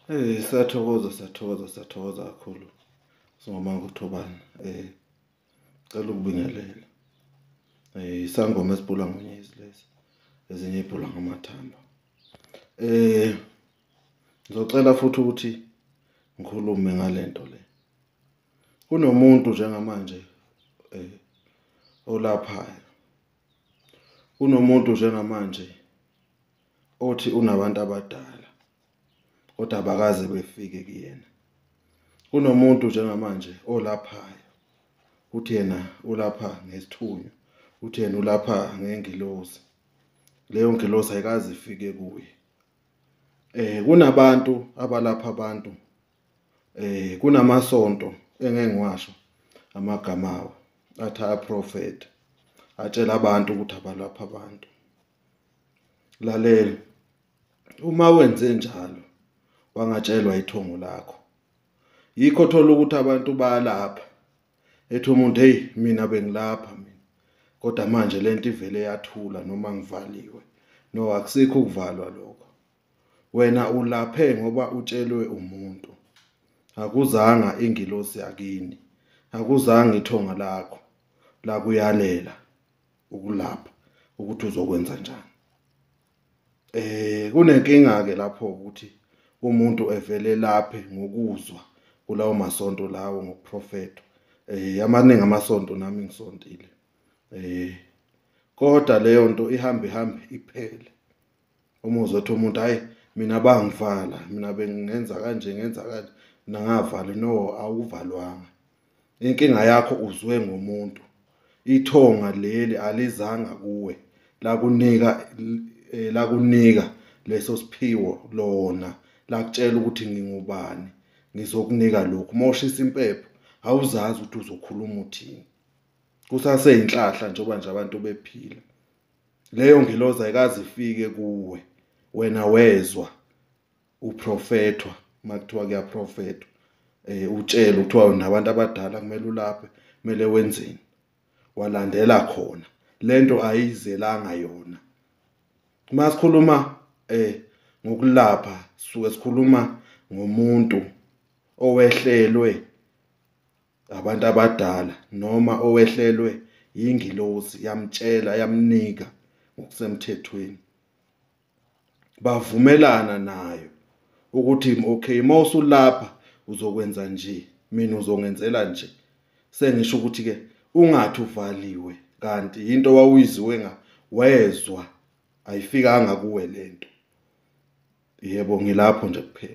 Siyathokoza, siyathokoza, siyathokoza kakhulu. Singoma Thobani. Cela ukubingelela. Isangoma esibhula ngonyezi lesi. Ezinye ibhula ngamathambo. Ngizocela futhi ukuthi ngikhulume ngalento le. Kunomuntu njengamanje olaphayo. Kunomuntu njengamanje othi unabantu abadala kodwa abakaze befike kuyena. Kunomuntu njengamanje olaphayo uthi yena ulapha ngesithunywa, uthi yena ulapha ngengilosi. Leyo ngilosi ayikaze ifike kuye. Kunabantu abalapha abantu, kunamasonto engeke ngiwasho amagama awo, athi ayaprofetha, atshela abantu ukuthi abalapha abantu. Lalela, uma wenze njalo wangatshelwa ithongo lakho, yikho thola ukuthi abantu bayalapha, ethi umuntu hey mina bengilapha mina, kodwa manje lento ivele yathula noma ngivaliwe. No, akusikho ukuvalwa lokho. Wena ulaphe ngoba utshelwe umuntu, akuzanga ingilosi yakini, akuzanga ithonga lakho lakuyalela ukulapha ukuthi uzokwenza njani. Kunenkinga ke lapho ukuthi umuntu evele laphe ngokuzwa kulawo masonto lawo ngokuprofetha. Amaningi amasonto nami ngisontile. Kodwa leyo nto ihambe ihambe iphele. Umuzwa ethi umuntu hayi mina bangivala, mina bengingenza kanje, ngenza kanje, mina ngavala. No, awuvalwanga. Inkinga yakho uzwe ngomuntu. Ithonga leli alizanga kuwe lakunika lakunika leso siphiwo lona, lakutshela ukuthi ngingubani, ngizokunika lokhu. Mawushisa impepho awuzazi ukuthi uzokhuluma uthini. Kusaseyinhlahla njengoba nje abantu bephila. Leyo ngilozi ayikaze ifike kuwe, wena wezwa uprofethwa, makuthiwa kuyaprofethwa, utshelwe kuthiwa nabantu abadala kumele ulaphe, kumele wenzeni, walandela khona. Lento ayizelanga yona. Masikhuluma ngokulapha, sisuke sikhuluma ngomuntu owehlelwe abantu abadala noma owehlelwe ingilosi yamtshela yamnika ngokusemthethweni, bavumelana nayo ukuthi okay mawusulapha uzokwenza nje, mina uzongenzela nje. Sengisho ukuthi ke ungathi uvaliwe kanti into wawuyiziwe nga wezwa ayifikanga kuwe lento. Yebo, ngilapho nje kuphela.